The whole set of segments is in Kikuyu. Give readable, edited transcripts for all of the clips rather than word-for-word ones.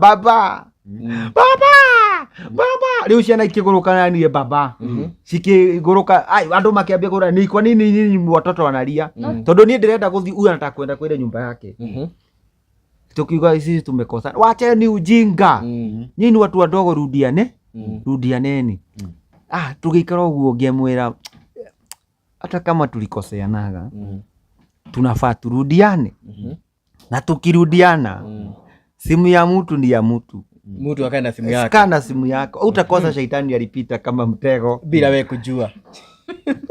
Baba, baba, baba. Rĩu ciana ikĩgũrũka na niĩ baba cikĩgũrũka. Ai, andũ makĩambia kũra ni kwa nini nyinyi watoto wanalia, tondũ niĩ ndĩrenda gũthiĩ, huyu anataka kwenda kwenda nyumba yake. Tukiuga sisi tumekosana, wacheni ujinga, nyinyi watu wadogo, rudiane, rudianeni. Ah, tũgĩikara ũguo ngĩmwĩra hata kama tulikoseanaga, tunafaa turudiane, na tukirudiana, simu ya mtu ni ya mtu. Mtu akae na simu yake. Kaa na simu yako, utakosa shaitani alipita kama mtego bila we kujua.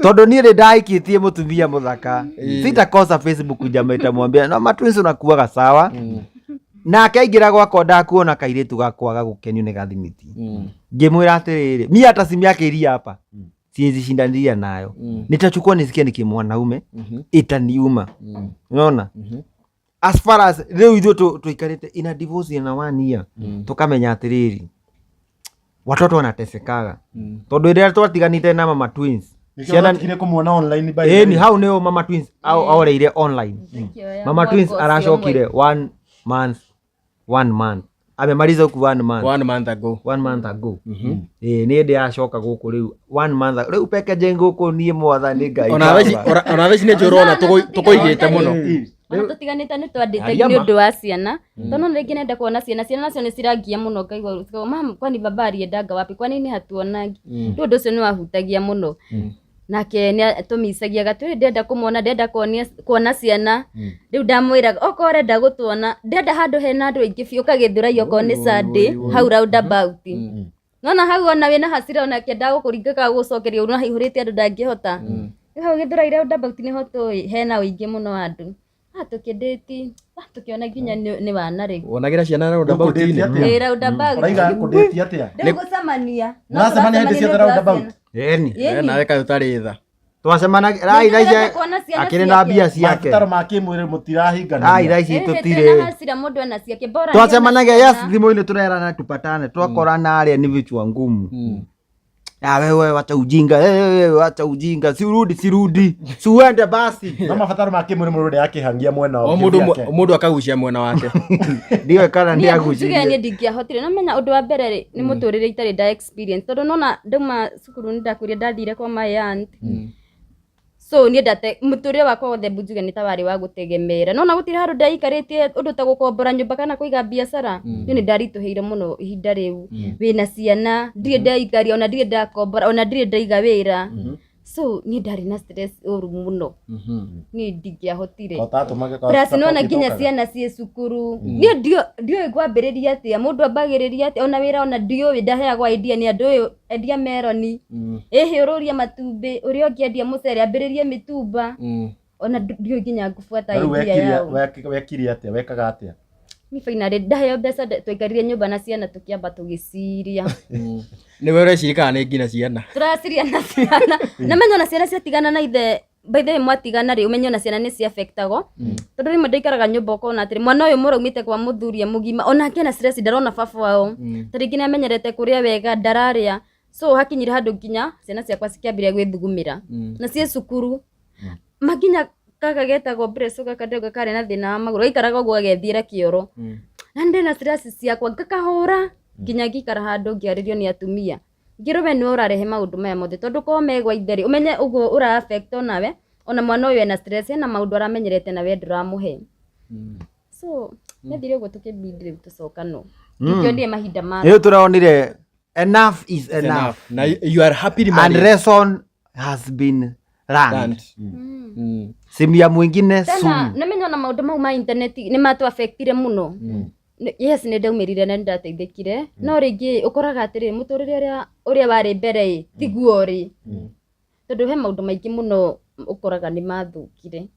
Tondũ niĩ nĩ ndaikĩtie mũtumia mũthaka, sitakosa Facebook jamaa itamwambia no matwins unakuaga sawa. Nake aingĩra gwakwa ndakuona kairĩtu gakwaga gũkenio nĩ gathimiti. Ngĩmwĩra atĩrĩrĩ, mi hata simu yake iria hapa siwezi shindania nayo, nitachukua nisikie ni kimwanaume itaniuma. Unaona, as far as rĩu ithuĩ tũikarĩte in a divorce na one year, tukamenya atĩrĩrĩ, watoto wanatesekaga, tondũ ĩrĩa twatiganĩte na mama twins Ciana kũmuona online by the ĩni way. Hau nĩho mama twins oreire online. Mama twins aracokire one month, one month amemaliza huku one month. One month ago. One month ago. Ĩĩ, nĩ ndĩ acoka gũkũ rĩu one month rĩu packaging gũkũ niĩ mwathani Ngai Ona thaa ici baba. ona thaa ici nĩ njũĩ ũrona tũkũigĩte mũno. Ona tũtiganĩte nĩ twandĩte Aria nĩ ma. ũndũ wa ciana, tondũ rĩngĩ nenda kuona ciana, ciana nacio nĩ cirangia mũno, ngaigua cikauga, "Mam, kwani baba aliendanga wapi? Kwa nini hatuonangi?" Rĩu ũndũ ũcio nĩ wahutagia mũno. Nake nĩ atũmicagia gatwĩ, ndenda kũmwona, ndenda kuona ciana. Rĩu ndamwĩraga okorwo ũrenda gũtuona, ndenda handũ hena andũ aingĩ biũ, ũkagĩthũrai okorwo nĩ Sunday hau roundabout. Nona hau ona wĩna hasira, onake ndagũkũringa kana gũgũcokeria ũru, na haihũrĩte andũ ndangĩhota. Rĩu hau Gĩthũrai roundabout nĩho tũĩ hena ũingĩ mũno wa andũ. Ah, tũkĩndĩti, ah, tũkĩona nginya nĩ wana rĩu. Wonagĩra ciana roundabout-inĩ? Ũkũndĩti atĩa? Ĩ, roundabout. Ũraiga kũndĩti atĩa? Rĩu gũcemania. No Mũracemania hĩndĩ tũracemania ciothe nĩ ũndũ wa roundabout? ciana. Ĩni. Ĩni. We nawe kaĩ ũtarĩ tha. Twacemanagia rai Nĩ thaa ici ndĩrenda kuona ciana akĩrĩ na ciake. mbia ciake. Mabataro ma kĩmwĩrĩ mũtirahingana. Ai, thaa ici Ĩhĩ, twĩna tũtirĩ hasira, mũndũ ena ciake bora niĩ ena twacemanagia, yes, ciana. thimũ-inĩ tũrerana tupatane, twakorana arĩa ni vichwa ngumu. Ah, wewe wacha ujinga, wewe wacha ujinga, si urudi, sirudi, si uende basi. No mabataro ma kĩmwĩrĩ mũndũ ndeyakĩhangia mwena O ũngĩ mũndũ ciake. mũndũ akagucia mwena wake. Ndiwe kana Niĩ njuge ndiagucirie. niĩ ndingĩahotire. Namenya ũndũ wa mbere rĩ, nĩ mũtũrĩre itarĩ nda experience, tondũ nona ndauma cukuru nĩ ndakwĩrire ndathire kwa my aunt, so niĩ ndate mũtũrĩre wakwa wothe njuge nĩ ta warĩ wa gũtegemera. Nona gũtirĩ handũ ndaikarĩtie ũndũ ta gũkombora nyũmba kana kũiga biacara. Niĩ nĩ ndaritũhĩire mũno ihinda rĩu wĩna ciana, ndirĩ ndaikaria, ona ndirĩ ndakombora, ona ndirĩ ndaiga wĩra. So niĩ ndarĩ na stress ũru mũno, niĩ ndingĩahotire. Ũtatũmage Plus nĩwona nginya ciana ciĩ cukuru, niĩ ndiũĩ kwambĩrĩria atĩa, mũndũ ambagĩrĩria atĩa, ona wĩra ona ndiũĩ, ndaheagwo idea nĩ andũ, ũyũ endia meroni, ĩhĩ ũrũrie matumbĩ, ũrĩa ũngĩ endia mũcere, ambĩrĩrie mĩtumba, ona ndiũĩ nginya ngũbuata Rĩu idea yao. Wekire atĩa? Wekaga atĩa? Ni finally ndaheo mbeca, twaikarire nyũmba na ciana, tũkĩamba tũgĩciria. Nĩwe ũreciria kana nĩ nginya ciana? Tũraciria na ciana, na menya ona ciana ciatigana na ithe, by the way, mwatigana rĩ, ũmenye ona ciana nĩ ciafectagwo, tondũ rĩmwe ndaikaraga nyũmba ũkona atĩrĩ, mwana ũyũ mũraumĩte kwa mũthuri e mũgima, onake ena stress, ndarona baba wao, ta rĩngĩ nĩ amenyerete kũrĩa wega, ndararĩa. So hakinyire handũ nginya ciana ciakwa cikĩambĩrĩria gwĩthugumĩra na ciĩ cukuru makinya. Gaka getagwo Breso, gaka ndauga karĩ na thĩna wa magũrũ, gaikaraga ũguo agethiĩra kĩoro, na ndĩna stress ciakwa ngakahũra nginya ngĩikara handũ ngĩarĩrio nĩ atumia, ngĩrwo we nĩwe ũrarehe maũndũ maya mothe, tondũ korwo megwa ithe rĩ, ũmenye ũguo ũra affect onawe, ona mwana ũyũ ena stress, ena maũndũ aramenyerete na we ndũramũhe. So nĩathire ũguo, tũkĩbidi rĩu tũcokano, ndingĩonire mahinda ma Rĩu tũronire enough is enough. Na you are happily And married. lesson has been learned. Learned. Simu ya mwingine tena sumu. Nĩmenya ona maũndũ mau ma intaneti nĩ matũ affectire mũno. Yes, nĩ ndaumĩrire na nĩ ndateithĩkire, no rĩngĩ ũkoraga atĩrĩ, mũtũrĩre ũrĩa warĩ mbere ĩ tiguo ũrĩ, tondũ he maũndũ maingĩ mũno ũkoraga nĩ mathũkire.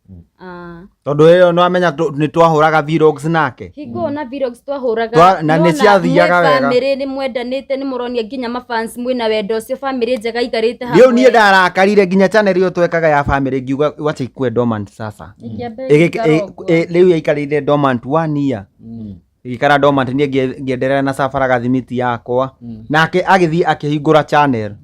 Ah, Tondũ ĩyo nĩwamenya nĩ twahũraga vlogs nake. Hingo na vlogs twahũraga Na nĩ ciathiaga wega. Famĩlĩ nĩ mwendanĩte, nĩ mũronia nginya mafans mwĩna wendo ũcio, famĩlĩ njega ikarĩte. Rĩu niĩ ndarakarire nginya channel ĩyo twekaga ya family ngiuga wacha ikue dormant sasa. Ĩkĩamba ĩgĩikara ũguo. Rĩu yaikarĩire dormant one year, ĩgĩikara dormant, niĩ ngĩenderea na cabaraga thimiti yakwa, nake agĩthiĩ akĩhingũra channel.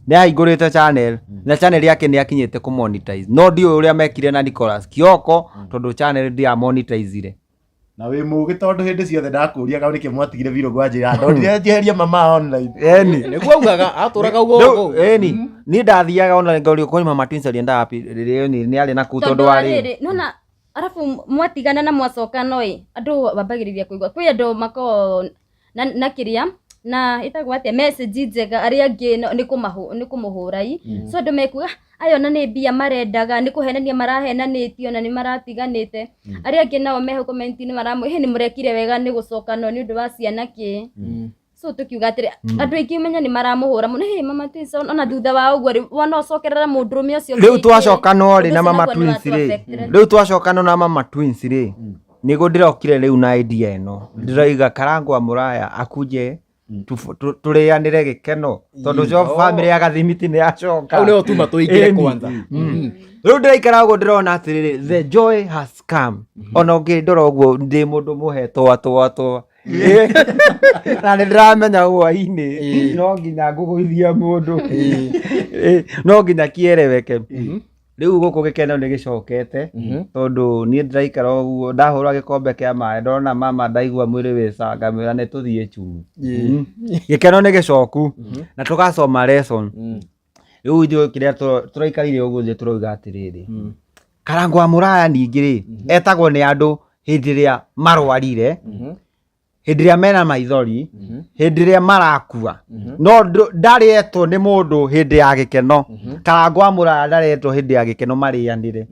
Nĩ ahingũrĩte channel na channel yake nĩ akinyĩte kũ monetize, no ndiũĩ ũrĩa mekire na Nicholas Kioko, tondũ channel ndĩa monetizire. Na wĩ mũgĩ tondũ hĩndĩ ciothe ndakũriaga nĩkĩ mwatigire biro gwanjĩra ndonire njeheria mama online. Eni. Nĩguo augaga atũraga ũguo Rĩu, kũu. eni niĩ ndathiaga ona ngaurio kwani mama twins alienda wapi rĩrĩa nĩ arĩ na kũu tondũ warĩ rĩrĩ nona arabu mwatigana na mwacoka no ĩ andũ wambagĩrĩria kũigua kwĩ andũ makoragwo na kĩrĩa na ĩtagwo atĩa message njega arĩa angĩ nĩ kũmũhũra i so andũ mekuga aya ona nĩ mbia marendaga nĩ kũhenania marahenanĩtio na nĩ maratiganĩte arĩa angĩ nao meho comment-inĩ maramwĩ "Hĩ, nĩ mũrekire wega nĩ gũcoka no nĩ ũndũ wa ciana kĩ so tũkiuga atĩrĩ andũ aingĩ ũmenya nĩ maramũhũra mũno "Hĩ, mama twins ona thutha wa ũguo rĩ wona ũcokerera mũndũrũme ũcio rĩu kĩ- twacokano rĩ Ũndũ na ũcio mama naguo nĩ twins rĩ watu-affectire. rĩu twacokano na mama twins rĩ nĩguo ndĩrokire rĩu na idea ĩno ndĩroiga karangwa mũraya akuje tũrĩanĩre gĩkeno tondũ cio bamĩrĩ ya gathimiti nĩ yacoka Hau nĩho tuma tũingĩre Ĩni. kwanza. Rĩu ndĩraikara ũguo ndĩrona atĩrĩrĩ, the joy has come. Ona ũngĩndora ũguo ndĩ mũndũ mũhe twa twa twa na nĩ ndĩramenya hwainĩ no nginya ngũgũithia mũndũ. Ĩ, no nginya kĩereweke rĩu gũkũ gĩkeno nĩ gĩcokete tondũ niĩ ndĩraikara ũguo ndahũra gĩkombe kĩa maĩ ndona mama ndaigua mwĩrĩ wĩ sawa ngamwĩra nĩ tũthiĩ chumu. Gĩkeno nĩ gĩcoku na tũgacoma lesson. Rĩu ithuĩ kĩrĩa tũraikarire ũguo thĩ tũrauga atĩrĩrĩ, karangũ wa mũraya ningĩ rĩ etagwo nĩ andũ hĩndĩ ĩrĩa marwarire, hĩndĩ ĩrĩa mena maithori, hĩndĩ ĩrĩa marakua, no ndarĩ etwo nĩ mũndũ hĩndĩ ya gĩkeno. Karangũ wa mũraya ndarĩ etwo hĩndĩ ya gĩkeno marĩanĩre.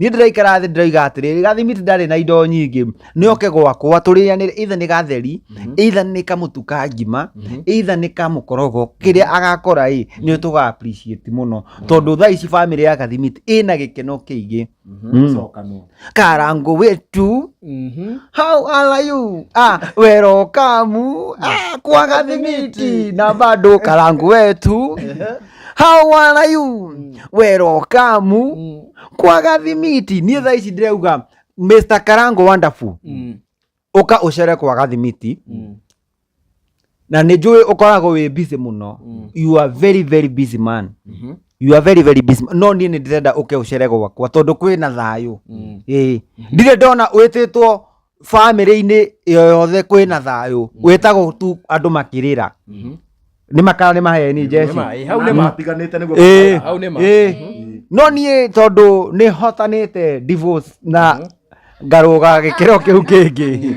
Niĩ ndĩraikara thĩ ndĩroiga atĩrĩrĩ, gathimiti ndarĩ na indo nyingĩ, nĩ oke gwakwa tũrĩanĩre, either nĩ gatheri, either nĩ kamũtu ka ngima, either nĩ kamũkorogo, kĩrĩa agakora ĩ nĩ tũga appreciate mũno tondũ thaa ici bamĩrĩ ya gathimiti ĩna gĩkeno kĩingĩ. Gũcokanwo. Karango wetu, how are you? Ah, welcome. Ah, kwa gathimiti na bado karango wetu, how are you? Welcome kwa gathimiti. Niĩ thaa ici ndĩrauga Mr. Karango Wonderful, ũka ũcere kwa gathimiti na nĩ njũĩ ũkoragwo wĩ busy mũno. You are very very busy man. You are very very busy. No niĩ nĩ ndĩrenda ũke ũcere gwakwa tondũ kwĩna thayũ. Ĩĩ ndirĩ ndona wĩtĩtwo bamĩrĩ-inĩ yothe kwĩna thayũ, wĩtagwo tu andũ makĩrĩra nĩ makara nĩ maheni njeci. Nĩma, ĩ, hau nĩma. Matiganĩte nĩguo. Ĩĩ, Hau nĩma. ĩĩ. No niĩ tondũ nĩ hotanĩte divorce na ngarũga gĩkĩro kĩu kĩngĩ,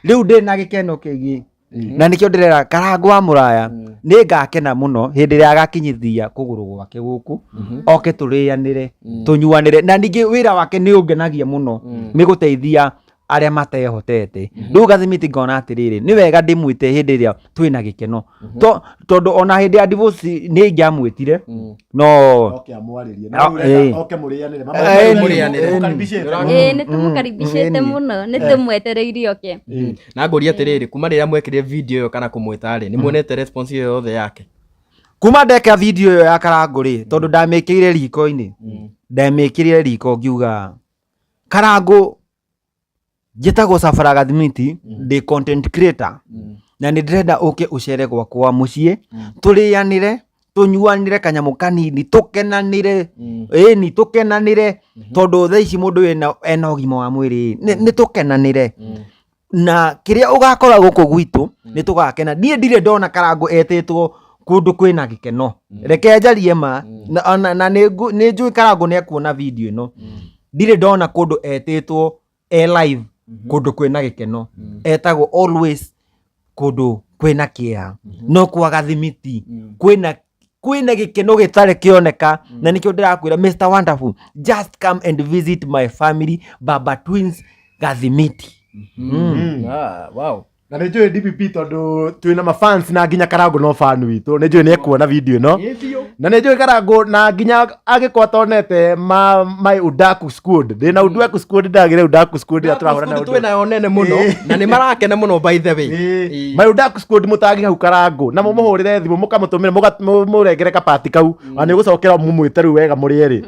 rĩu ndĩ na gĩkeno kĩingĩ na nĩkĩo ndĩrera karangũ wa mũraya nĩ ngakena mũno hĩndĩ ĩrĩa agakinyithia kũgũrũ gwake gũkũ oke tũrĩanĩre tũnyuanĩre. Na ningĩ wĩra wake nĩ ũngenagia mũno nĩ gũteithia arĩa matehotete. Rĩu gathimiti ngona atĩrĩrĩ, nĩ wega ndĩmwĩte hĩndĩ ĩrĩa twĩna gĩkeno. Tondũ ona hĩndĩ ya divorce nĩ ingĩamwĩtire no Oke amwarĩrie. Ah, Na rĩu ũrenda ĩĩ. oke mũrĩanĩre. Mama, Ĩĩ, mũrĩanĩre. Mũkaribicĩte. Ĩĩ nĩ tũmũkaribicĩte Mm. mũno nĩ tũmwetereire oke. Na ngũria atĩrĩrĩ, kuma rĩrĩa mwekire video ĩyo kana kũmwĩta rĩ, nĩ muonete response ĩyo yothe yake? Kuma ndeka video ĩyo ya karangũ rĩ, tondũ ndamĩkĩire riko-inĩ, ndamĩkĩrire riko ngiuga karangũ njĩtagwo Safara Gathimiti, ndĩ content creator na nĩ ndĩrenda ũke ũcere gwakwa mũciĩ tũrĩanĩre tũnyuanĩre kanyamũ kanini tũkenanĩre. Ĩni tũkenanĩre tondũ thaa ici mũndũ ena ũgima wa mwĩrĩ nĩ tũkenanĩre na kĩrĩa ũgakora gũkũ gwitũ nĩ tũgakena. Niĩ ndirĩ ndona karangũ etĩtwo kũndũ kwĩna gĩkeno, reke njarie ma na nĩ njũĩ karangũ nĩ ekuona video ĩno. Ndirĩ ndona kũndũ etĩtwo e live kũndũ kwĩna gĩkeno, etagwo always kũndũ kwĩna kĩeha, no kwa gathimiti kwĩna gĩkeno gĩtarĩ kĩoneka. Na nĩkĩo ndĩrakwĩra Mr Wonderful, just come and visit my family, Baba Twins Gathimiti. Ah, wow. Na nä njå DPP tondå twä na mafans na nginya karangå no fan witå nä njå nä ekuona video ä no na nä njå karangå na nginya agä korwo atonete ma my udaku squad ndä na udaku squad ndagä re udaku squad ä rä a tå rahå ra Twĩ nayo nene mũno na nĩ marakena mũno by the way. Ĩĩ. my udaku squad mũtagi hau karangå na mũmũhũrĩre thimũ mũkamũtũmĩre mũrengere kapati kau ona nĩ ũgũcokera mũmwĩte rĩu wega mũrĩ erĩ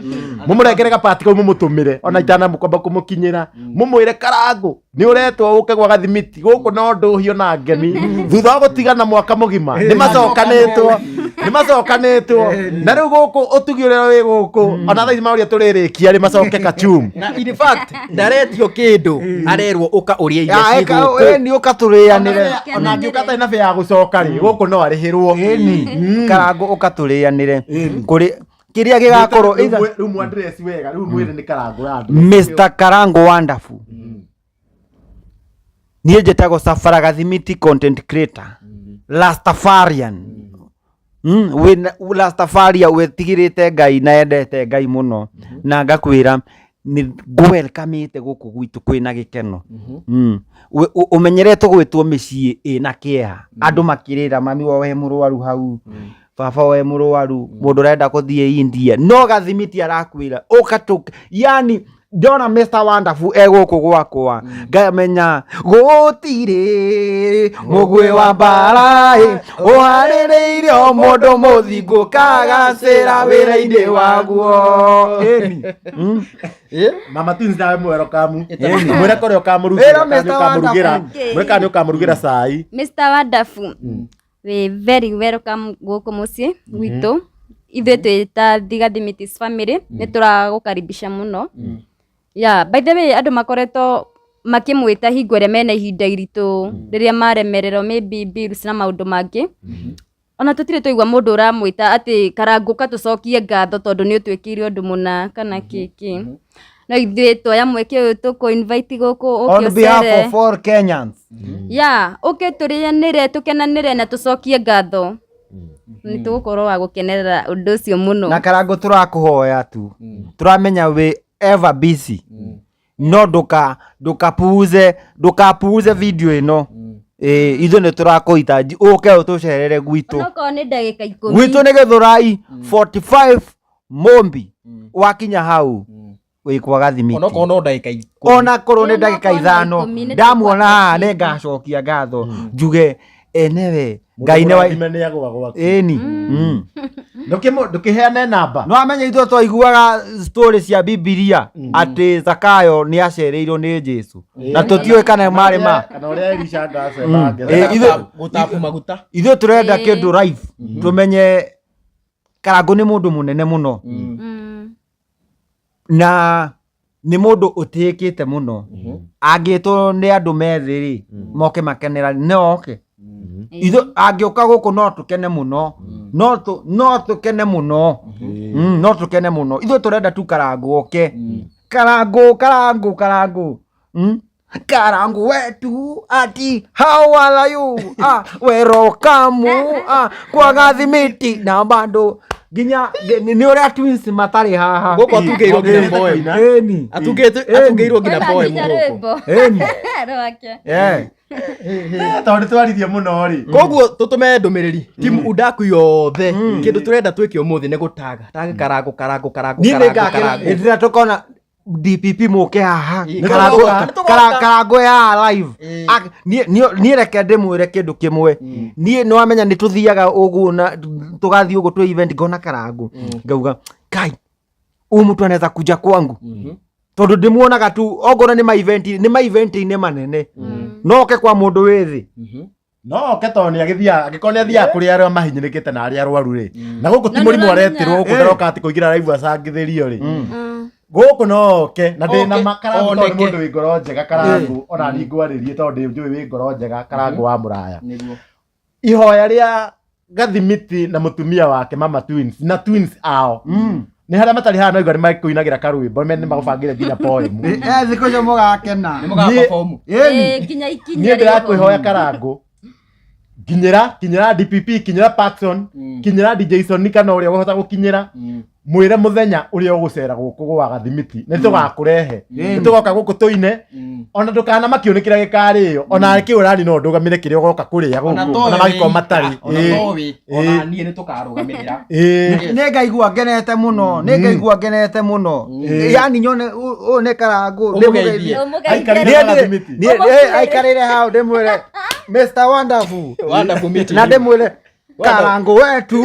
mũmũrengere kapati kau mũmũtũmĩre ona itanamũkwamba kũmũkinyĩra mũmwĩre karangũ nĩ ũretwo ũke gwa gathimiti gũkũ no ndũhio na ngemi thutha wa gũtigana mwaka mũgima nĩ macokanĩtwo. Nĩ macokanĩtwo na rĩu gũkũ ũtugi ũrĩa wĩ gũkũ, ona thaa ici maũria tũrĩrĩkia rĩ macoke kachum. Na in fact ndaretio kĩndũ, arerwo ũka ũrĩe irio Ah, ciĩ gũkũ. Ĩni, ũka tũrĩanĩre. Ona angĩũka atarĩ na bĩa ya gũcoka rĩ, gũkũ no arĩhĩrwo. Ĩni, Karangũ, ũka tũrĩanĩre kũrĩ kĩrĩa gĩgakorwo either Rĩu mwadress wega, rĩu mwĩrĩ nĩ Karangũ ya Mr. Karango Wonderful. Niĩ njĩtagwo Safara Gathimiti, content creator Rastafarian. Wĩna Rastafaria wĩtigĩrĩte Ngai na endete Ngai mũno, na ngakwĩra nĩ ngũwelcomĩte gũkũ gwitũ kwĩna gĩkeno. Ũmenyeretwo gwĩtwo mĩciĩ ĩna kĩeha, andũ makĩrĩra mami wao he mũrwaru hau, baba we mũrwaru, mũndũ ũrenda gũthiĩ India, no Gathimiti arakwĩra ũka tũ yani ndona Mr Wonderful e gũkũ gwakwa ngamenya gũtirĩ mũgwĩ wa mbara ĩ, ũharĩrĩire o mũndũ mũthingu kagacĩra wĩra-inĩ waguo. Ĩni. Mama Twins, nawe mwelcome, mwĩre kũrĩa ũkamũrugĩra Ĩra kana nĩ Mr. ũkamũrugĩra. Wonderful. Mwĩre kana nĩ ũkamũrugĩra cai. Mr. Wonderful, wĩ very welcome gũkũ mũciĩ gwitũ. Ithuĩ twĩ ta The Gathimitis family nĩ tũragũkaribisha mũno. Yeah, by the way, andũ makoretwo makĩmwĩta hingo ĩrĩa mena ihinda iritũ, rĩrĩa maremererwo maybe bills na maũndũ mangĩ. Ona tũtirĩ twaigua mũndũ ũramwĩta atĩ Karangũ katũcokie ngatho tondũ nĩ ũtwĩkĩire ũndũ mũna kana kĩkĩ. No ithuĩ tuoya mweke ũyũ tũkũ invite gũkũ ũke On behalf ũcere. of all Kenyans. Ya, ũke tũrĩanĩre, tũkenanĩre na tũcokie ngatho. Nĩ tũgũkorwo wa gũkenerera ũndũ ũcio mũno. Na Karangũ, tũrakũhoya tu, tũramenya wĩ ever busy, no ndũkapuuze video ĩno. Ĩ, ithuĩ nĩ tũrakũhitaji ũke ũtũcerere gwitũ. Onokorwo nĩ ndagĩka 10. Gwitũ nĩ Gĩthũrai 45 Mombi, wakinya hau wĩ kwa Gathimiti. Onokorwo no ndagĩka 10. Ona korwo nĩ Ĩyo ndagĩka no korwo 5, 10 nĩ ndamuona haha tũkwa nĩ ngacokia ngatho njuge enewe Ngai nĩ wa Mũrathime nĩ agwa gwaku. Ĩni. Ndũkĩheane namba. No amenye ithuĩ twaiguaga story cia Bibilia atĩ Zakayo nĩ acereirwo nĩ Jesu, na tũtiũĩ kana marĩ ma kana ũrĩa Elisha ngacemba. Gũtabu maguta. Ithuĩ tũrenda kĩndũ live, tũmenye Karangũ nĩ mũndũ mũnene mũno na nĩ mũndũ ũtĩĩkĩte mũno. Angĩtwo nĩ andũ methĩ rĩ, moke makenera, no oke. Ithuĩ angĩũka gũkũ no tũkene mũno, no tũkene mũno. No tũkene mũno. Ithuĩ tũrenda tu Karangũ oke. Karangũ, Karangũ, Karangũ. Karangu wetu, ati how are you? Ah, welcome, ah, kwa Gathimiti na bado nginya nĩ ũrĩa twins matarĩ haha. Gũkũ atungĩirwo nginya poem. Ĩni. Atungĩirwo nginya Kwĩna poem nginya gũkũ. rwĩmbo Ĩni. rwake. Eh. Tondũ nĩ twaririe mũno rĩ. Koguo tũtũme ndũmĩrĩri timu udaku yothe, kĩndũ tũrenda twĩke ũmũthĩ nĩ gũtaga tage Karangũ, Karangũ, Karangũ, Niĩ nĩ Karangũ, ngakena Karangũ. hĩndĩ ĩrĩa tũkona DPP mũke haha. Ĩ, Karangũ nĩtũgoka, nĩtũgoka. Karangũ ya live. Ĩ. Niĩ reke ndĩmwĩre kĩndũ kĩmwe. Niĩ nĩ wamenya nĩ tũthiaga ũguo na tũgathiĩ ũguo twĩ event, ngona Karangũ ngauga kai huyu mtu anaweza kuja kwangu, tondũ ndĩmuonaga tu ongorwo nĩ ma event, nĩ ma event-inĩ manene, no oke kwa mũndũ wĩ thĩ. No oke tondũ nĩ agĩthiaga, angĩkorwo nĩ athiaga kũrĩ arĩa mahinyĩrĩkĩte na arĩa arwaru rĩ, na gũkũ ti Na mũrimũ nĩũramenya- aretirwo gũkũ, ndaroka atĩ kũingĩra live acangithĩrio rĩ, gũkũ no oke na ndĩ na Oke, ma Karangũ tondũ nĩ oneke. mũndũ wĩ ngoro njega. Karangũ, ona niĩ ngwarĩrie tondũ ndĩ njũĩ wĩ ngoro njega, Karangũ wa mũraya. Nĩguo. Ihoya rĩa Gathimiti na mũtumia wake Mama Twins na twins ao nĩ harĩa matarĩ haha, no igua nĩ makũinagĩra karwĩmbo, nĩ magũbangĩre nginya poem. Eh, thikũ icio mũgakena. Nĩ mũgaperform. Ĩni. Ĩ, nginya ikinya Niĩ ndĩrakwĩhoya Karangũ, kinyĩra, kinyĩra DPP, kinyĩra Parkson, kinyĩra DJ Soni kana ũrĩa ũhota gũkinyĩra, mwĩre mũthenya ũrĩa ũgũcera gũkũ gwa Gathimiti, nĩ tũgakũrehe, nĩ tũgoka gũkũ tũine. Ona ndũkanamakio nĩ kĩrĩa gĩkarĩo, ona kĩu ũrari no ndũgamĩre kĩrĩa ũgoka kũrĩa Ona gũkũ, towe ona mangĩkorwo wĩ matarĩ. ika, ona towe, ona niĩ nĩ tũkarũgamĩrĩra. Nĩ ngaigua ngenete mũno, nĩ ngaigua ngenete mũno, yani nyone ũyũ nĩ Karangũ Ũmũgeithie. ndĩmũgeithie. Aikarĩre Niĩ Gathimiti. Niĩ aikarĩre hau ndĩmwĩre Mr Wonderful Wonderful meeting na you. ndĩmwĩre Karangu wetu,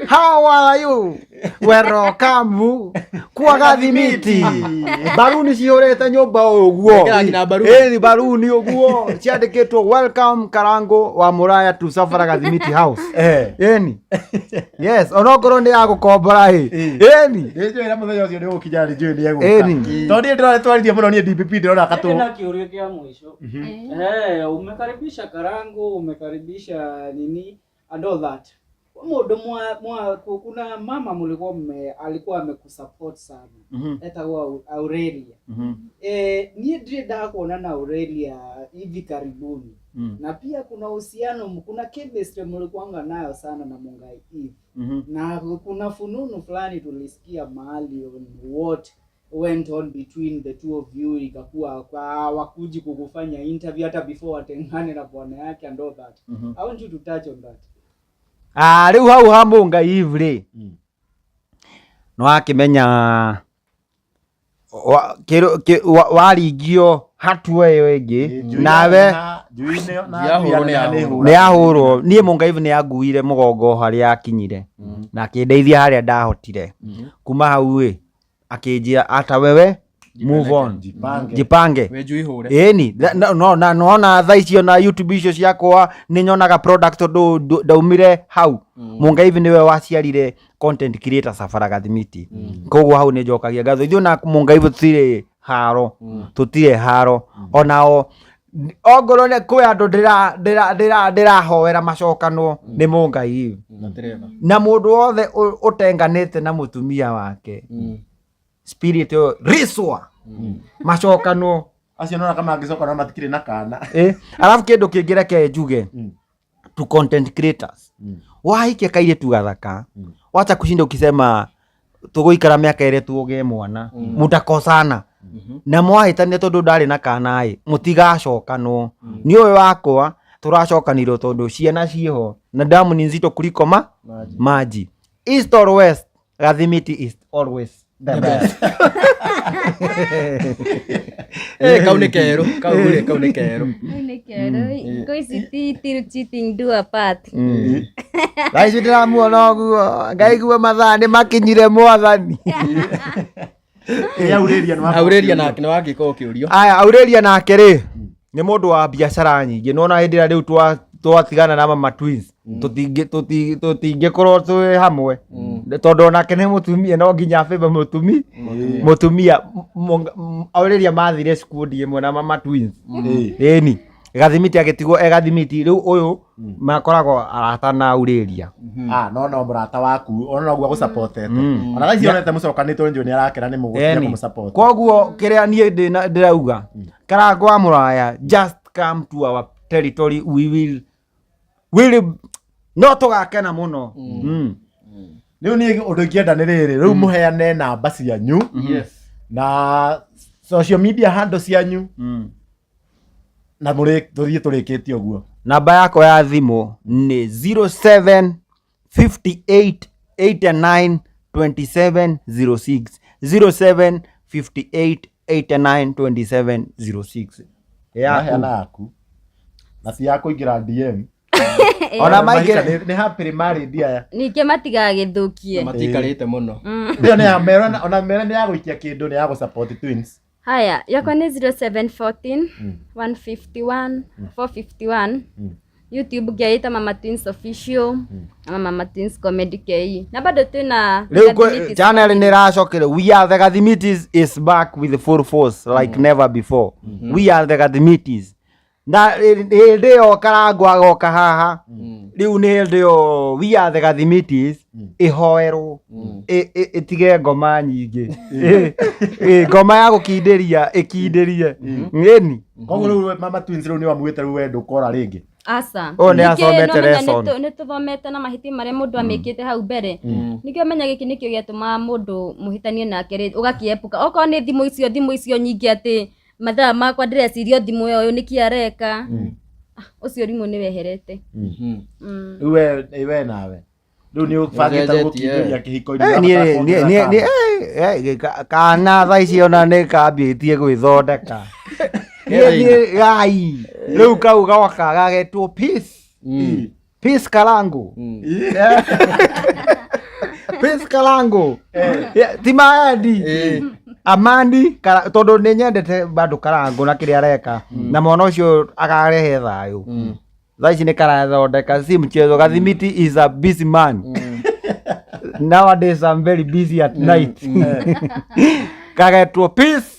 how are you? Welcome kwa Gathimiti. Baruni cihũrĩte nyũmba ũguo. Ĩkĩra nginya baruni. Ĩni baruni ũguo ciandĩkĩtwo welcome Karangu wa Muraya to Safara Gathimiti House. Eh. Ĩni. Yes, onokorwo nĩ ya gũkombora ĩ. Ĩni. Nĩ njũĩ na mũthenya ũcio nĩ ũgũkinya nĩ njũĩ nĩ egũka. Ĩni. Tondũ niĩ ndĩrona twaririe mũno niĩ DPP ndĩrona katũ. Tena kiurio kia mwisho. Eh, umekaribisha Karangu, umekaribisha nini and all that. Mundu mwa, mwa kuna mama mulikuwa mme, alikuwa amekusupport sana. Etagwo Aurelia. Eh, niĩ ndirĩ ndakuona na Aurelia hivi karibuni. Na pia kuna uhusiano, kuna chemistry mlikuanga nayo sana na Mungai Eve. Na kuna fununu fulani tulisikia mahali on what went on between the two of you, ikakuwa kwa wakuji kukufanya interview hata before watengane na bwana yake and all that. I want you to touch on that. Ah, rĩu hau ha Mũngai Eve rĩ nĩ wakĩmenya waringio hatua ĩyo ĩngĩ nawe Yahũrwo nĩ yahũrwo. nĩ yahũrwo niĩ Mũngai Eve nĩ anguire mũgongo harĩa akinyire na akĩndeithia harĩa ndahotire kuma hau ĩ akĩnjĩra ata wewe move on Jipange. jipange Wĩ njui hũre. ĩni no na nona thaa icio na youtube icio ciakwa nĩ nyonaga product tondũ ndaumire hau Mũngai Eve nĩwe waciarire content creator Safara Gathimiti koguo hau nĩ njokagia ngatho ithuĩ na Mũngai Eve tũtirĩ haro tũtirĩ haro onao ongorwo nĩ kwĩ andũ ndĩrahoera macokanwo nĩ Mũngai Eve Na Trevor. na mũndũ wothe ũtenganĩte na mũtumia wake spirit ĩyo ricwa macokanwo. Acio nona kama angĩcoka no matikĩrĩ na kana. Eh, alafu kindu kingi reke njuge to content creators wahikia kairitu gathaka wacha kushinda ukisema tuguikara miaka iri tuoge mwana mutakosana na mwahĩtania tondũ ndarĩ na kana ĩ mũtigacokanwo nĩ ũyũ wakwa tũracokanirwo tondũ ciana ciĩho na damu ni nzito kuliko ma maji east or west Gathimiti is always the best. Eh, kau nĩ kerũ. Kau rĩ, kau nĩ kerũ. Kau nĩ kerũ. Thikũ ici ti ti cheating do a part. Thaa ici ndĩramuona ũguo ngaigua mathaa nĩ makinyire mwathani. Ĩ Aurelia nĩ wa- Aurelia nake nĩ wagĩka ũkĩũrio. Aya, Aurelia nake rĩ nĩ mũndũ wa biacara nyingĩ nona hĩndĩ ĩrĩa rĩu twatigana na mama twins tũtingĩkorwo twĩ hamwe tondũ onake nĩ mũtumia no nginya abĩbe mũtumia Aurelia mathire squad ĩmwe na mama twins ĩni Gathimiti agĩtigwo e Gathimiti rĩu ũyũ makoragwo arata na Aurelia. Ah, no no mũrata waku ona noguo agũsupportete. Ona thaa ici onete mũcokanĩtwo njũĩ nĩ arakena nĩ mũgũtiga Eni. kũmũsupport. Koguo kĩrĩa niĩ ndĩrauga Karango wa Mũraya just come to our territory we will no tũgakena mũno. Rĩu niĩ ũndũ ingĩenda nĩ rĩrĩ rĩu mũheane namba cianyu Yes. na social media handle cianyu na mũrĩ tũthiĩ tũrĩkĩtie ũguo. Namba yakwa ya thimũ nĩ 07 58 89 27 06 07 58 89 27 06 yaku Maheana yaku na ci ya kũingĩra DM. Ona Mahika maingĩra nĩ happily married aya. Ningĩ matigagĩthũkie. Matiikarĩte mũno. Ĩyo nĩ ya mera ona mera nĩ ya gũikia kĩndũ nĩ ya gũsupport twins. Haya, yakwa nĩ 0714 151 451. YouTube ngĩita Mama Twins Official na Mama Twins Comedy KE. Na bado twĩna Rĩu Gathimiti channel nĩ ĩracokire we are the Gathimitis is back with full force like never before. We are the Gathimitis na hĩndĩ ĩyo Karango agoka haha rĩu nĩ hĩndĩ ĩyo we are the Gathimitis ĩhoerwo ĩtige ngoma nyingĩ ngoma ya gũkindĩria ĩkindĩrie ĩni Koguo rĩu Mama Twins rĩu nĩ wamugĩte rĩu we ndũkora rĩngĩ. Aca. Ũyũ nĩ Ningĩ athomete no menya lesson. nĩ tũthomete na mahĩtia marĩa mũndũ amĩkĩte hau mbere. Nĩkĩo menya gĩkĩ nĩkĩo gĩatũmaga mũndũ mũhĩtanie nake rĩ ũgakĩepuka. Okorwo nĩ thimũ icio nyingĩ atĩ mathaa makwa ndĩreciria o thimũ ĩyo ũyũ nĩkĩ areka. Ũcio rimũ nĩ weherete. Rĩu we we nawe. Rĩu nĩ ũbangĩte Nĩũcenjetie. gũkindĩria kĩhiko-inĩ Eh, ũrabatara niĩ kuongerera niĩ kana. niĩ kana thaa ici ona nĩ kambĩtie gwĩthondeka niĩ niĩ gai rĩu kau goka gagetwo peace. Peace Karangu. Peace Karangu. Yeah, ti maendi. Amani tondu nĩ nyendete bado Karangu na kĩrĩa areka na mwana ũcio akarehe thayũ. Thaa ici nĩ karathondeka si mchezo. Gathimiti is a busy man. Nowadays I'm very busy at night. Kagetwo Peace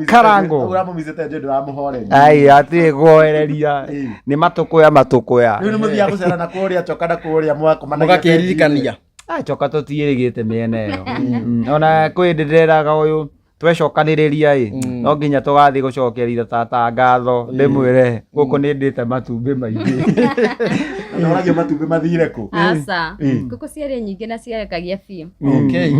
Karangu. Ũramũmicĩte njũ ndũramũhoreria. Ai atirĩ guoereria nĩ matũkũya matũkũya. Rĩu nĩ mũthiaga gũcera na kũrĩa coka na kũrĩa mwakomanagia Mũgakĩririkania. Acoka tũtiĩrĩgĩte mĩena ĩyo. Ona kwĩ hĩndĩ ndĩreraga ũyũ twecokanĩrĩria ĩ no nginya tũgathiĩ gũcokeria tata ngatho ndĩmwĩre gũkũ nĩ ndĩte matumbĩ maingĩ. Ũragio matumbĩ mathire kũ? Aca. Ngũkũ ciarĩ nyingĩ na ciarekagia biũ. Okay.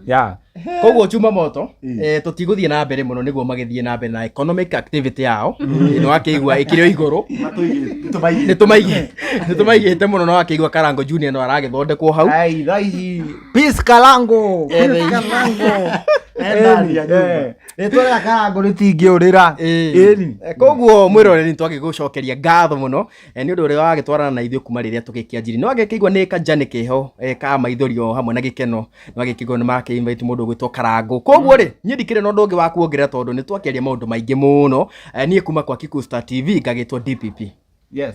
Yeah. Koguo chuma moto tũtigũthiĩ na mbere mũno nĩguo magĩthiĩ na mbere na economic activity yao nĩ wakĩigua ĩkĩrĩ o igũrũ. Nĩ tũmaigĩte mũno na wakĩigua Karango Junior no aragĩthondekwo hau. Ai thaa ici Peace Karango. Peace Karango. Endani ya nyũmba. Rĩtwa rĩa Karango rĩtingĩũrĩra. Ĩni. Koguo mwĩroreri nĩ twagĩgũcokeria ngatho mũno nĩ ũndũ ũrĩa wagĩtwarana na ithuĩ kuma rĩrĩa tũgĩkĩanjirie. Nĩ wagĩkĩigua nĩ kanjani keho ka maithori o hamwe na gĩkeno. Nĩ wagĩkĩigua nĩ makĩ invite mũndũ ũgwĩtwo Karango. Koguo rĩ niĩ ndikĩrĩ na ũndũ ũngĩ wa kuongerera tondũ nĩ twakĩaria maũndũ maingĩ mũno. Niĩ kuma kwa Kikuyu Star TV ngagĩtwo DPP. Yes.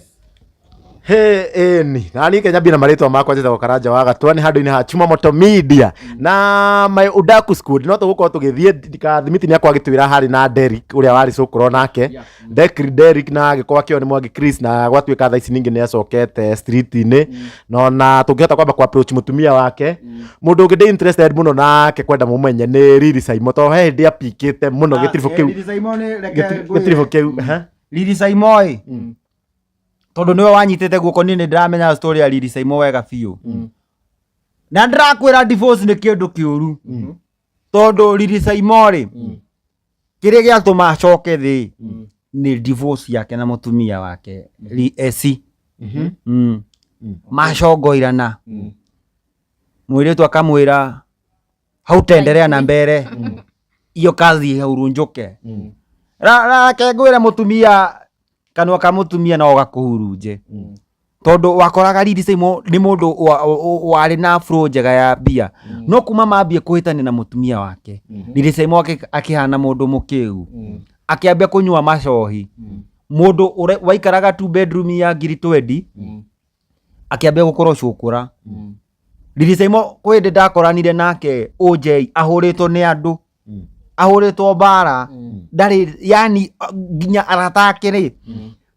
He ĩni na niĩ kenya mbia na marĩtwa makwa njĩtagwo Karanja wa Gatua nĩ handũ-inĩ ha Chuma Moto Media na my Udaku Squad no tũgũkorwo tũgĩthiĩ Kathimiti nĩ akorwo agĩtwĩra harĩ na Derrick ũrĩa warĩ cũkũro nake Derrick Derrick na agĩkorwo akĩoywo nĩ Mwangi Chris na gwatuĩka thaa ici ningĩ nĩ acokete street-inĩ na ona tũngĩhota kwamba ku approach mũtumia wake mũndũ ũngĩ ndĩ interested mũno nake kwenda mũmenye nĩ Lily Saimo tondũ he hĩndĩ apikĩte mũno gĩtiribũ kĩu Lily Simon reke gĩtiribũ kĩu ehe. Lily Simon ĩ tondu niwe wanyitite guoko ni ndiramenya story ya Lily Simon wega biũ na ndirakwira divorce ni kindu kiuru tondu Lily Simon ri kiria giatuma acoke thi ni divorce yake na mutumia wake Esi macongoirana mwiritu akamwira hautaendelea na mbere iyo kazi haurunjuke rake ngwire mutumia kanua ka mutumia no gakuhurunje tondu wakoraga Lily Simon ni mundu warĩ na flow njega ya mbia no kuma mambie kuhĩtania na mutumia wake Lily Simon akĩhana mũndũ mũkĩgu akĩambia kũnyua macohi mũndũ waikaraga two bedroom ya ngiri twendi akĩambia gũkorwo cũkũra Lily Simon kwĩ hĩndĩ ndakoranire nake OJ ahũrĩtwo nĩ andũ ahũrĩtwo mbara ndarĩ yani nginya arata ake rĩ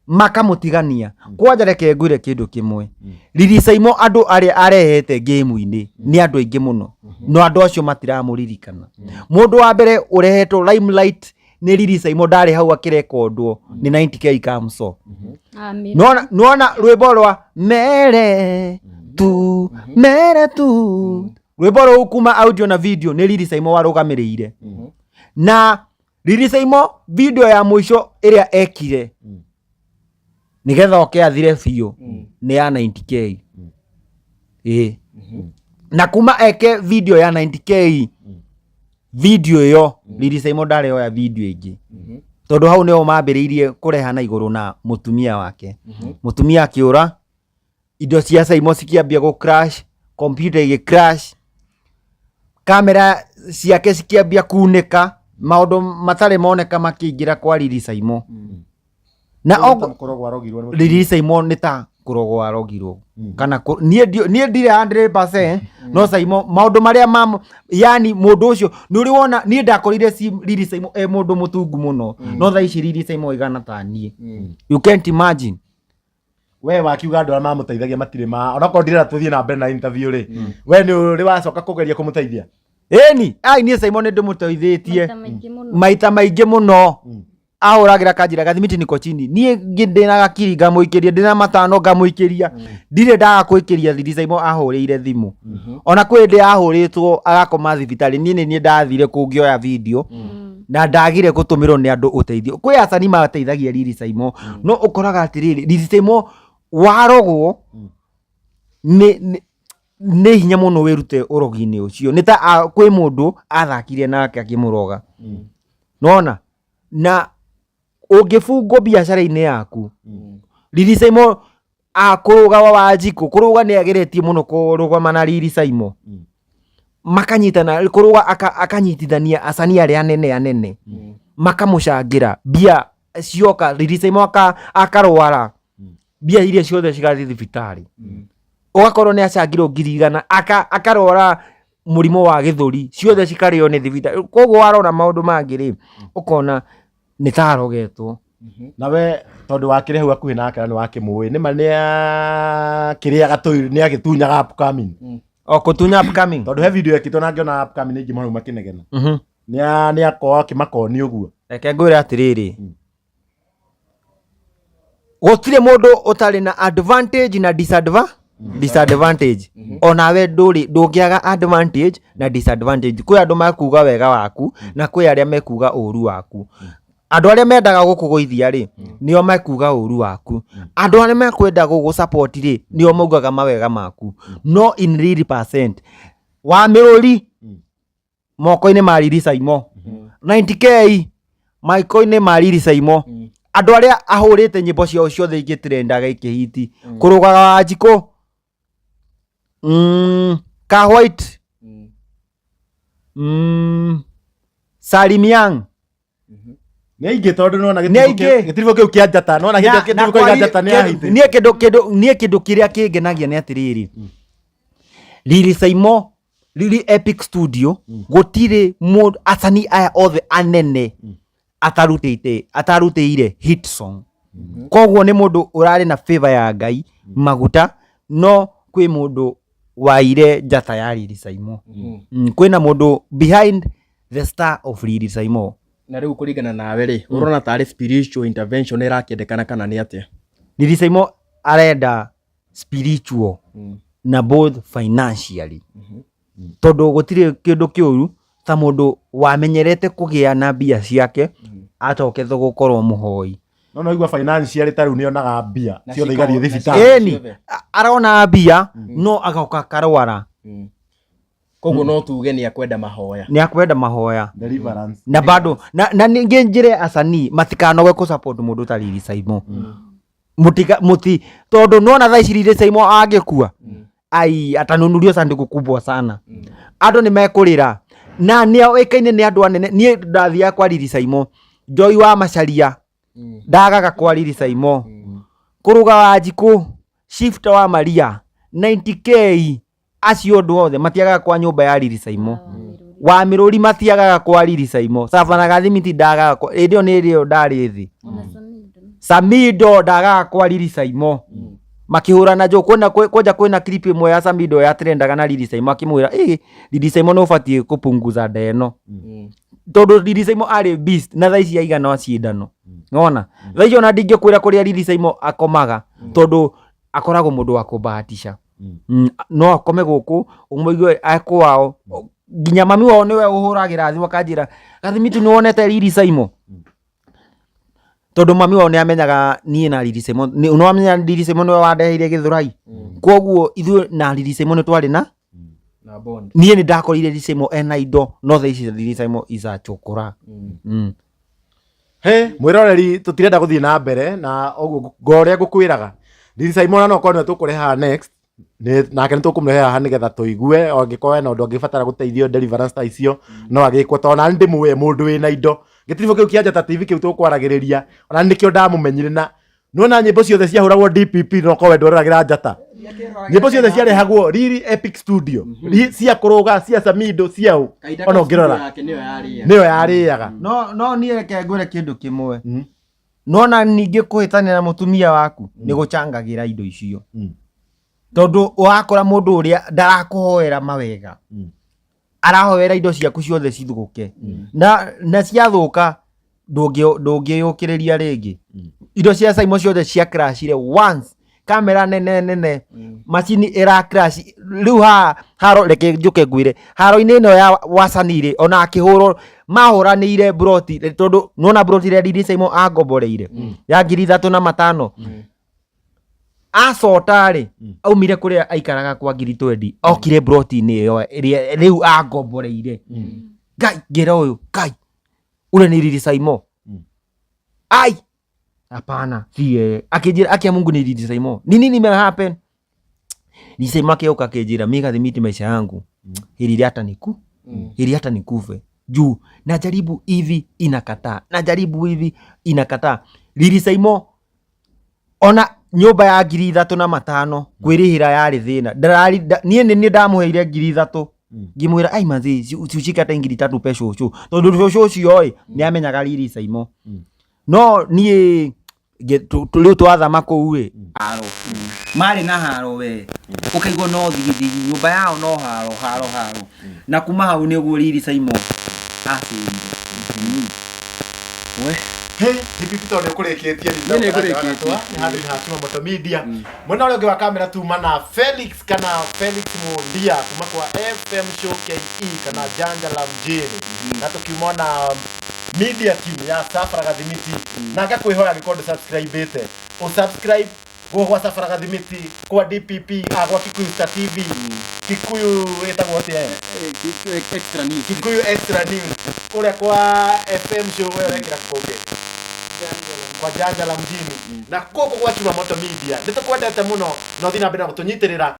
makamũtigania kwanja reke ngwĩre kĩndũ kĩmwe Lily Simon andũ arĩa arehete game-inĩ nĩ andũ aingĩ mũno no andũ acio matiramũririkana mũndũ wa mbere ũrehetwo limelight nĩ Lily Simon ndarĩ hau akĩrekondwo nĩ 90K Kamso Amen. nona rwĩmbo rwa mere tu mere tu rwĩmbo rũu kuma audio na video nĩ Lily Simon warũgamĩrĩire na Lily Simon video ya mũico ĩrĩa ekire nigetha oke athire biũ nĩ ya 90K ĩĩ na kuma eke video ya 90K video ĩyo Lily Simon ndarĩ oya video ĩngĩ tondu hau nĩho mambĩrĩirie kũrehana igũrũ na mũtumia wake mũtumia akĩũra indo cia Simon cikĩambia gũ crash computer ĩgĩ crash kamera ciake cikĩambia kunĩka maũndũ matarĩ moneka makĩingĩra kwa Lily Simon na Lily Simon nĩ ta kũrogwo arogirwo kana niĩ ndirĩ 100% no Simon maũndũ marĩa ma yani mũndũ ũcio nĩ ũrĩ wona niĩ ndakorire Lily Simon e mũndũ mũtungu mũno no thaa ici Lily Simon ĩgana ta niĩ you can't imagine we wakiuga andũ arĩa mamũteithagia matirĩ ma onakorwo ndirenda tũthiĩ na mbere na interview rĩ we nĩ ũrĩ wacoka kũgeria kũmũteithia ĩni ai niĩ Simon nĩ ndĩmũteithĩtie maita maingĩ mũno ahũragĩra kanjĩra gathimiti niko chini niĩ ndĩna gakiri ngamũikĩria ndĩna matano ngamũikĩria ndirĩ ndaga kũikĩria Lily Simon ahũrĩire thimũ ona kwĩ hĩndĩ ahũrĩtwo agakoma thibitarĩ niĩ nĩ niĩ ndathire kũngĩoya video na ndagire gũtũmĩrwo nĩ andũ ũteithio kwĩ acani mateithagia Lily Simon no ũkoraga atĩrĩrĩ Lily Simon warogwo nĩ hinya mũno wĩrute ũrogi-inĩ ũcio nĩ ta kwĩ mũndũ athakire nake akĩmũroga nona na ũngĩbungwo biacara-inĩ yaku Lily Simon Kũrũga wa Wanjikũ, kũrũga nĩ ageretie mũno kũrũgama na Riri Saimo. Makanyitana kũrũga akanyitithania acani arĩa anene anene. Makamũcangĩra mbia cioka Riri Saimo akarwara mbia iria ciothe cigathiĩ thibitarĩ. Ũgakorwo nĩ acangirwo 100,000 akarwara mũrimũ wa gĩthũri ciothe cikarĩo nĩ thibitarĩ. Koguo warora maũndũ mangĩ rĩ, ũkona nĩ ta arogetwo. Nawe tondũ wakĩrĩ hau hakuhĩ nake na nĩ wakĩmũĩ nĩma nĩ akĩrĩaga tũ nĩ agĩtunyaga upcoming. O kũtunya upcoming. Tondũ he video yekĩtwo na ngĩona upcoming aingĩ mũno makĩnegena. Nĩ akorwo akĩmakoni ũguo. Reke ngwĩre atĩrĩrĩ, gũtirĩ mũndũ ũtarĩ na advantage na disadvantage. Onawe ndũrĩ ndũngĩaga advantage na disadvantage. Kwĩ andũ makuga wega waku na kwĩ arĩa mekuga ũru waku. Andũ arĩa mendaga gũkũgũithia rĩ, nĩo mekuga ũru waku. Andũ arĩa mekwenda gũgũ support rĩ, nĩo maugaga mawega maku. No in real percent wa mĩrũri moko-inĩ ma Riri Saimo, 90K maiko-inĩ ma Riri Saimo, andũ arĩa ahũrĩte nyĩmbo ciao ciothe igĩtrendaga ikĩhiti, kũrũgaga Wanjikũ, Ka White, Salim Young. Nĩ aingĩ tondũ nĩwona Nĩ aingĩ. gĩtiribũ kĩu kĩa njata, nĩwona gĩtiribũ kĩu kĩa njata nĩ ahiti. Niĩ kĩndũ kĩndũ niĩ kĩndũ kĩrĩa kĩngenagia nĩ atĩrĩrĩ, Riri Saimo, Riri Epic Studio, gũtirĩ mũndũ acani aya othe anene atarutĩte atarutĩire hit song. Koguo nĩ mũndũ ũrarĩ na favor ya Ngai maguta, no kwĩ mũndũ waire njata ya Riri Saimo. Kwĩna mũndũ behind the star of Riri Saimo. Na rĩu kũringana nawe rĩ, ũrona tarĩ spiritual intervention ĩrakĩendekana kana nĩ atĩa? Riri Saimo arenda spiritual na both financially. Tondũ gũtirĩ kĩndũ kĩũru ta mũndũ wamenyerete kũgĩa na mbia ciake acoke gũkorwo mũhoi. No no igua financially ta rĩu nĩonaga mbia Na ciothe igathiĩ na thibitarĩ. Ĩni, arona mbia no agoka akarwara. Koguo no tuge nĩ akwenda mahoya. Nĩ akwenda mahoya. Deliverance. Na bado na ningĩ njĩre acanii matikanoge kũ support mũndũ ta Riri Saimo. Mũtiga mũti tondũ nĩwona thaa ici Riri Saimo angĩkua, ai atanunurio sanduku kubwa sana. Andũ nĩ mekũrĩra na nĩ oĩkaine nĩ andũ anene. Niĩ ndathiaga kwa Riri Saimo, Joy wa Macharia ndagaga kwa Riri Saimo, Kũrũga Wanjikũ, Shifter wa Maria, 90K, acio andũ othe matiagaga kwa nyũmba ya Riri Saimo. Wa mĩrũri matiagaga kwa Riri Saimo. Savana Gathimiti ndagaga kwa, hĩndĩ ĩyo nĩ ĩrĩa ndarĩ thĩ. Samido ndagaga kwa Riri Saimo. Makĩhũrana njũ, kwĩna kwanja kwĩna clip ĩmwe ya Samido ya trendaga na Riri Saimo akĩmwĩra, ĩ Riri Saimo nĩ ũbatiĩ kũpunguza nda ĩno. Tondũ Riri Saimo arĩ beast na thaa ici aigana cindano. Nĩwona? Thaa ici ona ndingĩkwĩra kũrĩa Riri Saimo akomaga tondũ akoragwo mũndũ wa kũbahatisha. No akome gũkũ ũmũigue ekwao, nginya mami wao nĩwe ũhũragĩra thimũ akanjĩra Gathimitu nĩ wonete Riri Saimo? Tondũ mami wao nĩ amenyaga niĩ na Riri Saimo, nĩ wamenya Riri Saimo nĩwe wandeheire Gĩthũrai. Koguo ithuĩ na Riri Saimo nĩ twarĩ na Na bond. Niĩ nĩ ndakorire Riri Saimo ena indo, no thaa ici Riri Saimo is a chokora. He, mwĩroreri tũtirenda gũthiĩ na mbere na ũguo ngo ũrĩa ngũkwĩraga. Riri Saimo ona no korwo nĩwe tũkũrehe haha next, nake nĩ tũkũmũrehe haha nĩgetha tũigue angĩkorwo hena ũndũ angĩbatara gũteithio deliverance ta icio no agĩkwo, tondũ nani ndĩmũĩ mũndũ wĩna indo. Gĩtiribũ kĩu kĩa Njata TV kĩu tũkwaragĩrĩria, ona nĩkĩo ndamũmenyire na nĩwona nyĩmbo ciothe ciahũragwo DPP no korwo we ndwaroragĩra Njata. Nyĩmbo ciothe ciarehagwo Riri Epic Studio, cia kũrũga, cia Samido, cia ũ, ona ũngĩrora nĩyo yarĩaga. No niĩ reke ngwĩre kĩndũ kĩmwe. Nona ningĩ kũhĩtania na mũtumia waku nĩ gũcangagĩra indo icio. Tondũ ũrakora mũndũ ũrĩa ndarakũhoera mawega, arahoera indo ciaku ciothe cithũke. Na ciathũka ndũngĩyũkĩrĩria rĩngĩ. Indo cia Saimo ciothe cia crashire once, kamera nene nene, macini ĩra crash. Rĩu haha haro, reke njũke ngwĩre, haro-inĩ ĩno ya wacani rĩ, ona akĩhũrwo mahũranĩire broti, tondũ nĩwona broti ĩrĩa Riri Saimo angomboreire ya 3,500. Acota rĩ, aumire kũrĩa aikaraga kwa ngiri twendi, okire broti-inĩ ĩyo ĩrĩa rĩu angomboreire. Ngai, ngĩra ũyũ, Ngai, ũrĩa nĩ Riri Saimo. Ai, Hapana, si yeye. Akĩnjĩra akia Mungu ni Lady Saimo. Ni nini ime happen? Lady Saimo akĩũka akĩnjĩra mi gathimiti maisha yangu. Heri hata niku. Heri hata nikufe. Juu najaribu hivi inakataa. Najaribu hivi inakataa. Lady Saimo ona nyũmba ya 3,500 kwĩrĩhĩra yarĩ thĩna. Ndarari niĩ nĩ niĩ ndamũheire 3,000. Ngĩmwĩra ai manzi ushike hata 3,000 pe cũcũ. Tondũ cũcũ ũcio ĩ nĩ amenyaga Lady Saimo. No niĩ rĩu twathama kũu ĩ haro marĩ na haro we ũkaigua no thigithigi nyũmba yao no haro haro haro na kuma hau nĩguo Lady Saimo abĩrire. We. He, DPP tondũ nĩ ũkũrĩkĩtie. Niĩ nĩ ngũrĩkĩtie. Nĩ handũ-inĩ ha Chuma Moto Media. Mwena ũrĩa ũngĩ wa kamera tuma na Felix kana Felix Mundia kuma kwa FM Show KE kana Janja la Mjini, na tũkiuma na media team ya Safara Gathimiti, na ngakwĩhoya angĩkorwo ndũ-subscribe-ĩte, ũ-subscribe gũkũ gwa Safara Gathimiti, kwa DPP, gwa Kikuyu Star TV, Kikuyu ĩtagwo atĩa? Extra News. Kikuyu Extra News, kũrĩa kwa FM Show we ũrekĩra kũngĩ kwa Janja la Mjini, na kũkũ gwa Chuma Moto Media. Nĩ tũkwendete mũno na ũthiĩ na mbere na gũtũnyitĩrĩra.